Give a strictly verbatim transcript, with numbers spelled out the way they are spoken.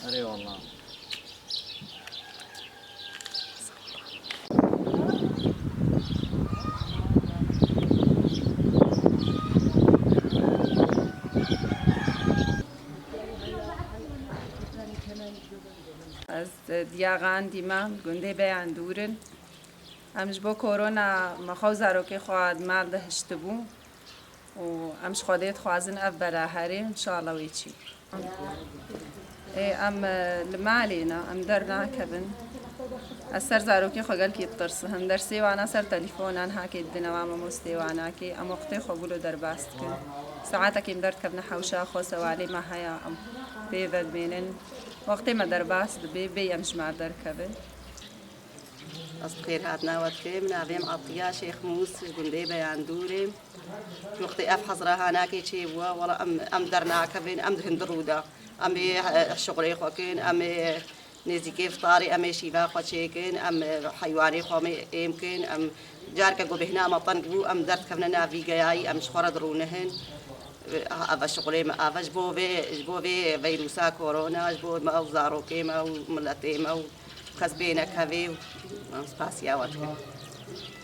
Erê wallah. Ez, e, Diyaxan Dîma, gundê Beyan Dûr in. Em ji bo korona me xwe û zarokê xwe di mal de hiştibû û em ji Xwedê dixwazin ev bela herê, înşallah wê çî. Ê, em, e, li malê ne, em dernakevin. Ez ser zarokê xwe gelkî ditirsim. Dersê wana ser telefon e, hakê didine wa mamostê wana kê. Em wextê xwe bûlo derbas dikin. Saetekê em derdikevine hewşa xwe, sewalê me heye, em pê ve dimênin. Wextê me derbas dibe, bê em ji mal derkevin. Ez bi xêr hatina we dikim. Navê min Etiya Şêx Mûs, ji gundê Beyan Dûr im. Wextê ev hezra hanakê çêbûye, wela em, em dernakevin, em di hundir rû de. Em ê, eh, şixulê xwe kin, em ê nêzîkê fitarê, em ê şîva xwe çêkin, em, eh, heywanê xwe em ê êm kin, em carke ku bêhna me teng bû, em derdikevine nav vî geyayî, em ji xwe re dirûnihin. Ev e şixulê me, ev e ji bo vê, ji bo vê veyrûsa korona, ji bo me û zarokê me û miletê me û kes bê nekevê û spasiya we dikim.